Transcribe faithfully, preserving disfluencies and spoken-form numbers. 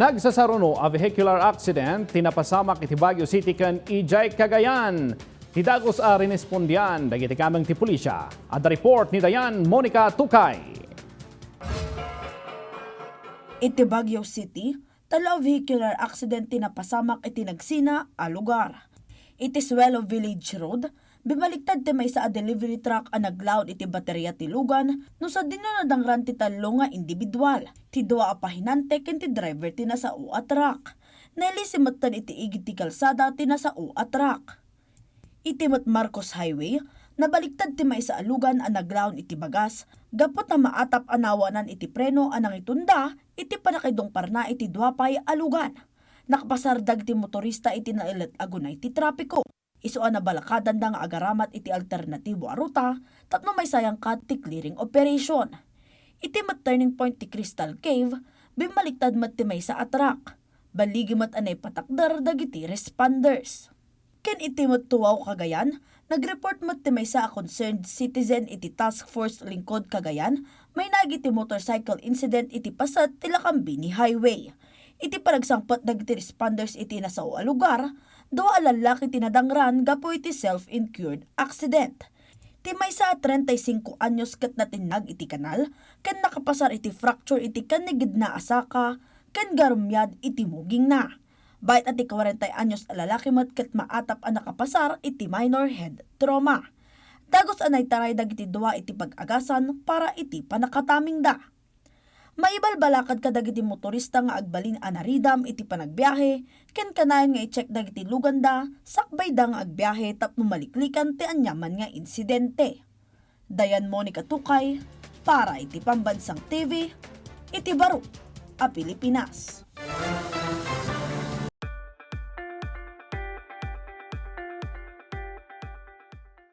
Nagsasaruno a vehicular accident ti napasamak iti Baguio City ken idiay Cagayan. Ti dagus a rinespondian dagiti kameng ti pulisya. Adda report ni Dayan Monica Tukay. Iti Baguio City, tallo a vehicular accident ti napasamak iti nagsina a lugar. Iti Suelo Village Road, bimaliktad ti maysa a delivery truck a naglaon iti bateria ti lugan no sadino nadangran ti tallo nga individual, ti dua a pahinante ken ti driver ti nasao a truck. Nailisi metten iti igid ti kalsada ti nasao a truck. Iti met Marcos Highway, nabaliktad ti maysa a lugan a naglaon iti bagas gapu ta maatap a nawanan iti preno a nangitunda iti pannakaidungparna iti dua pay a lugan. Nakapasar dagiti motorista iti naillet a gunay ti trapiko. Isu a nabalakadanda nga agaramat iti alternatibo a ruta tapno maisayangkad ti clearing operation. Iti met turning point ti Crystal Cave, bimmaliktad met ti maysa a truck. Balligi met a naipatakder dagiti responders. Ken iti met Tuaw, Cagayan, nag-report met ti maysa a concerned citizen iti Task Force Lingkod Cagayan, mainagi ti motorcycle incident iti paset ti Lacambini Highway. Iti panagsangpet dagiti responders iti nasao a lugar, dua a lallaki ti nadangran gapu iti self-incurred accident. Ti maysa a treinta y cinco anyos ket natinnag iti kanal ken nakapasar iti fracture iti kannigidna a saka ken garumiad iti mugingna. Bayat a ti kwarenta anyos a lalaki met ket maatap a nakapasar iti minor head trauma. Dagus a naitaray dagiti dua iti pag-agasan para iti pannakatamingda. Maibalbalakad kadagiti motorista nga agbalin a naridam iti panagbiahe ken kanayon nga i-check dagiti luganda sakbayda nga agbiahe tapno maliklikan ti aniaman nga insidente. Dayan Monica Tukay para iti Pambansang T V iti baro a Pilipinas.